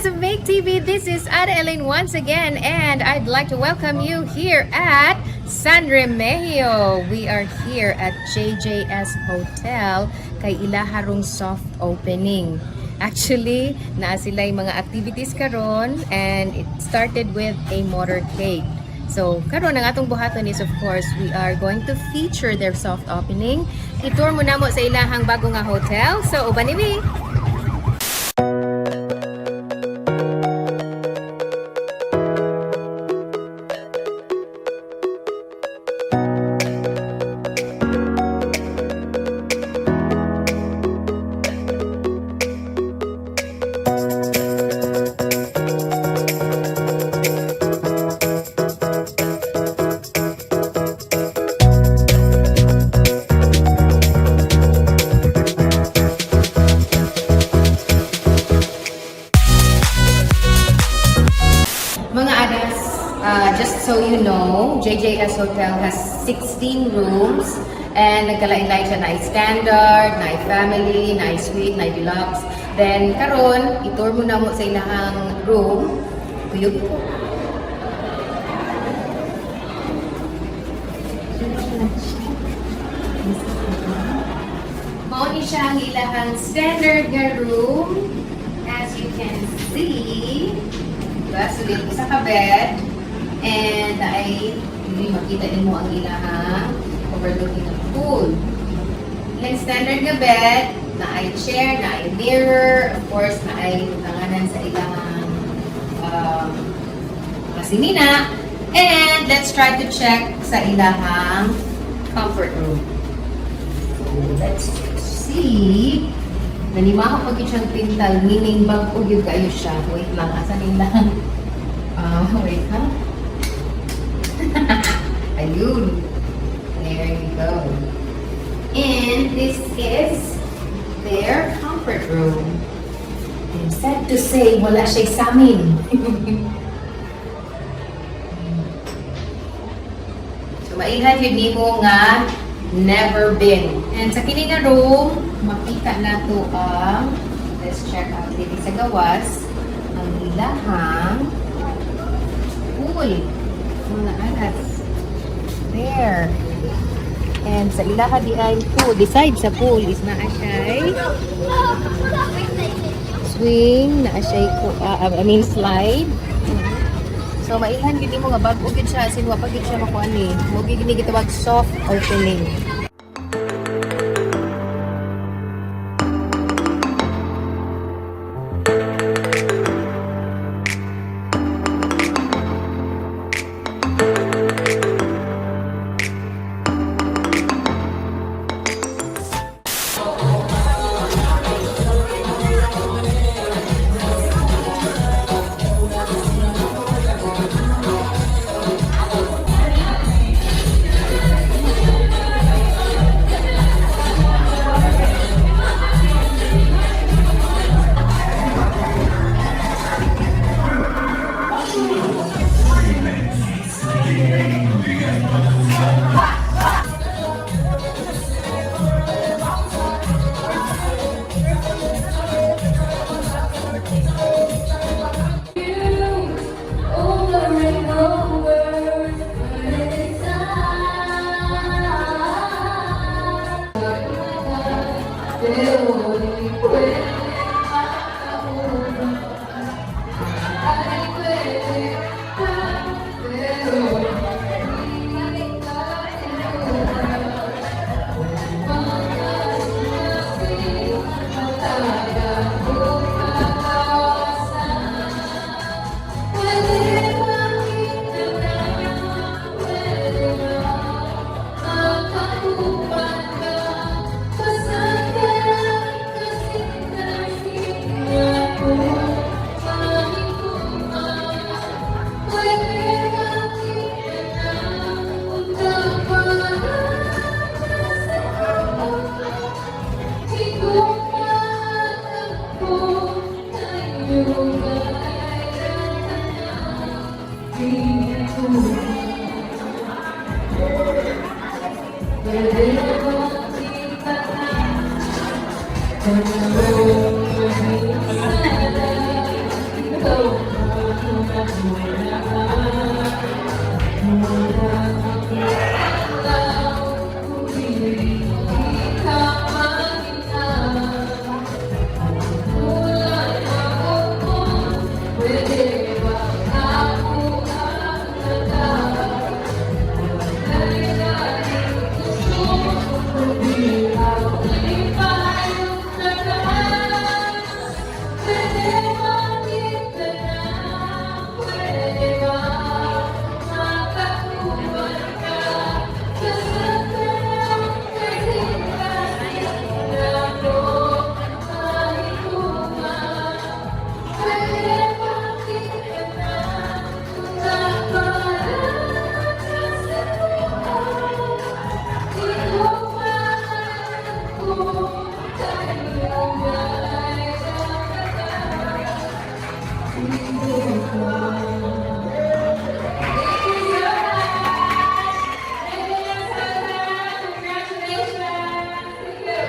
of Make TV. This is Ada Elaine once again, and I'd like to welcome you here at San Remegio. We are here at JJS Hotel kay ilaharong soft opening. Actually, naa sila yung mga activities karon and it started with a motorcade. So, karon ang atong buhaton is, of course, we are going to feature their soft opening. I-tour mo namo sa ilahang bago nga hotel. So, uban ni mi! Mga adas, just so you know, JJS Hotel has 16 rooms and nagkalain-lain siya na standard, na family, na suite, na deluxe. Then karon, i-tour mo na mo sa ilahang room. Kuyog ko. Mao ni siya ang ilahang standard nga room. As you can see, diba? Sulit sa ka bed. And ay hindi makita nimo ang ilahang overlooking ang pool. Ilang standard nga bed, na ay chair, na ay mirror, of course, na ay tanganan sa ilang kasimina. And let's try to check sa ilahang comfort room. So, let's see. Nanimaho pag siyang pintal, meaning bag-o gyud kayo siya. Wait lang, asa nilang? Ah, wait ha. Ayun. There you go. And this is their comfort room. I'm sad to say, wala siya samin. So, mailhan yun nimo nga never been. And sa kini nga room, makita na to ang, let's check out dito sa gawas, ang ilahang pool. Mga alas. There. And sa ilaha di ay pool. Beside sa pool is naa siya swing, naa siya I mean slide. So mailhan gyud nimo nga bag-o gyud siya, as in wa pa gyud siya makuan ni. Mo gyud ni gitawag soft opening. Over and over, pero di pwede ay pwede pa, pero di Pwede ba kita na, pwede ba makakupan ka? Basta kasing ako, mahikupan. Pwede ba kita na, unang Higupan ako, tayo Ikaw ang naunaan. Wala akong alam kung di ka makita. Kulang ako kung pwede ba ako ang nata. Ay laging gusto kundi ako'y payong nataan. Pwede ba kita na? Pwede ba makakuha ka? Kasama kasing kasing ako mahikuha. Pwede ba kita na? Kung naparang sa buhay, di ko maalam kung tayo ba'y dapat. Thank you so much! Thank you, Sarah! Congratulations! Thank you!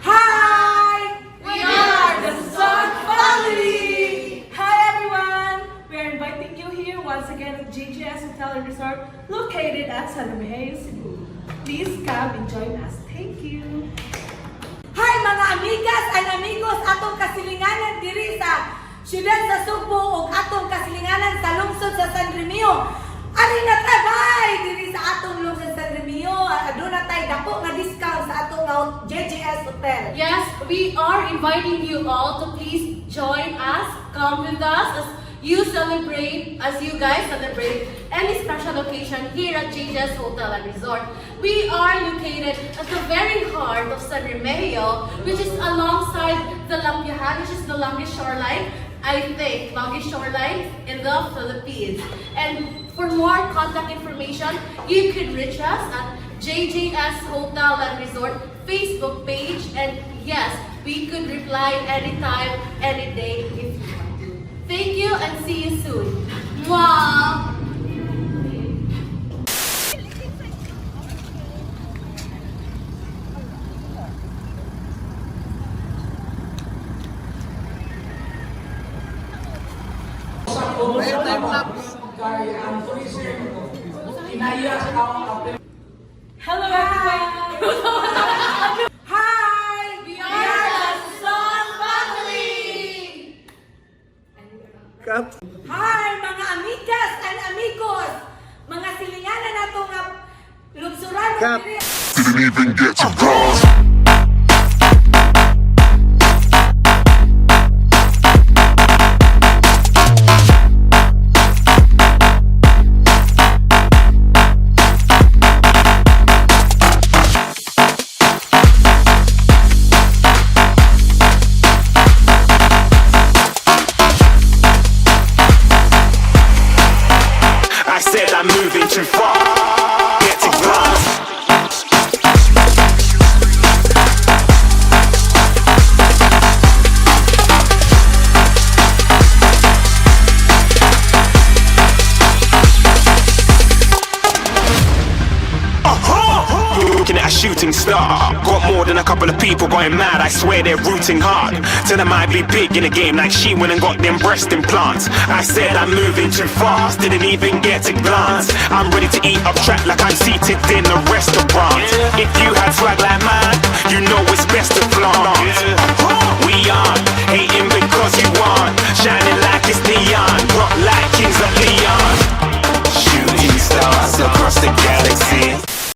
Hi! We are the Sun Family! Hi everyone! We are inviting you here once again at JJS Hotel and Resort located at San Remigio, Cebu. Please come and join us. Thank you! Hi mga amigas and amigos, atong kasilinganan diri sa siyudad sa Sugbo ug atong kasilinganan sa lungsod sa San Remigio. Ari na ta bay diri sa atong lungsod sa San Remigio. Aduna tay dako nga discount sa atong nga JJS Hotel. Yes, we are inviting you all to please join us, come with us as you celebrate, as you guys celebrate any special occasion here at JJ's Hotel and Resort. We are located at the very heart of San Remigio, which is alongside the Lampiahan, which is the longest shoreline, I think, longest shoreline in the Philippines. And for more contact information, you could reach us at JJS Hotel and Resort Facebook page. And yes, we could reply anytime, any day if you want to. Thank you and see you soon. Mwah! Hello everyone! Hi! We are the Sun Family! Hi mga amigas and amigos! Mga silinganan nato nga lungsuran diri. Didn't even get to cross. I said I'm moving too far. Get to class. You're looking at a shooting star. Got more than a couple of people going mad. I swear they're rooting hard. Tell them I'd be big in the game like she went and got them breast implants. I said I'm moving too fast, didn't even get a glance. I'm ready to eat up track like I'm seated in a restaurant. If you had swag like mine, you know it's